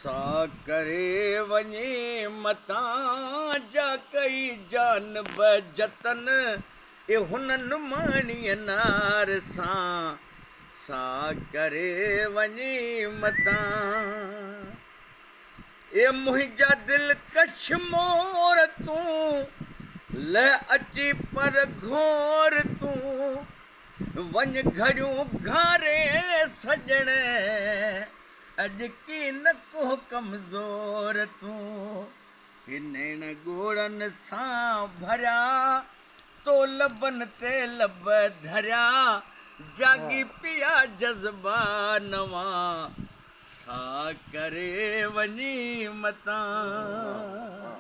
سا ڪري وڃي متان، جا ڪئي جان به جتن، اي هن نماڻيء نار سان، سا ڪري وڃي متان. اي منهنجا دلڪش مور تون، لهه اچي پر گهور تون، وڃ گهڙيون گهاري سڄڻ، اڄ ڪين ڪو ڪمزور تون. هي نيڻ ڳوڙهن سان ڀريا، تو لبن تي لب ڌريا، جاڳي پيا جذبا نوان، سا ڪري وڃي متان.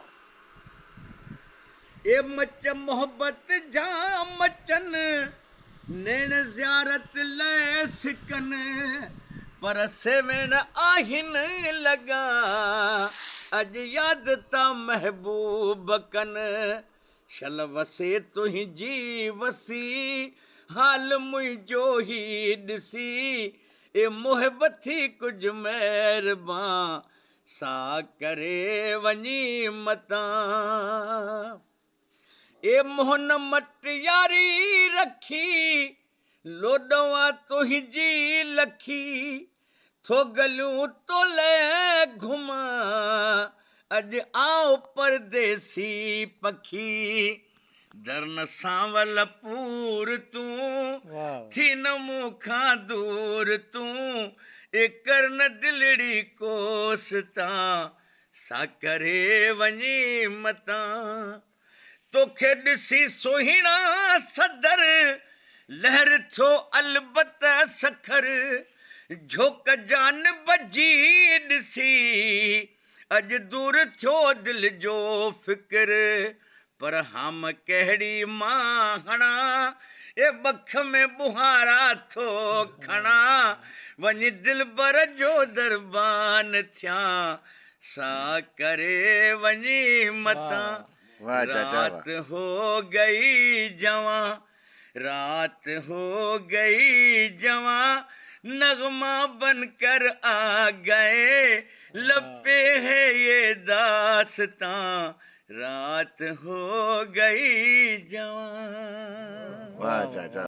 اي مچ محبت جا مچن، نيڻ زيارت لئه سڪن، پر سيوهڻ آهن لڳا، اڄ ياد ٿا محبوب ڪن. شل وسي تنهنجي وسي، حال منهنجو هي ڏسي، اي محب ٿي ڪجهه مهربان، سا ڪري وڃي متان. اي منهن مٽ ياري رکي، لوڏئون تنهنجي لکي، ٿو گليون تولئه گهمان، اڄ آء پرديسي پکي. در نه سانول پور تون، ٿي نه مون کان دور تون، اي ڪر نه دلڙي ڪوس تان، سا ڪري وڃي متان. توکي ڏسي سهڻا صدر، لهر ٿيو البت سکر، جهوڪ جان بجي ڏسي، اڄ دور ٿيو دل جو فڪر، پر هام ڪهڙي مان هڻان، اي ٻک ۾ ٻوهارا ٿو کڻان، وڃي دلبر جو دربان ٿيان، سا ڪري وڃي متان. رات هو گئي جوان، رات هو گئي جوان، نغمه بن ڪر آ گئي، لب پي هي يي داستان، رات هو گئي جوان. واه چاچا.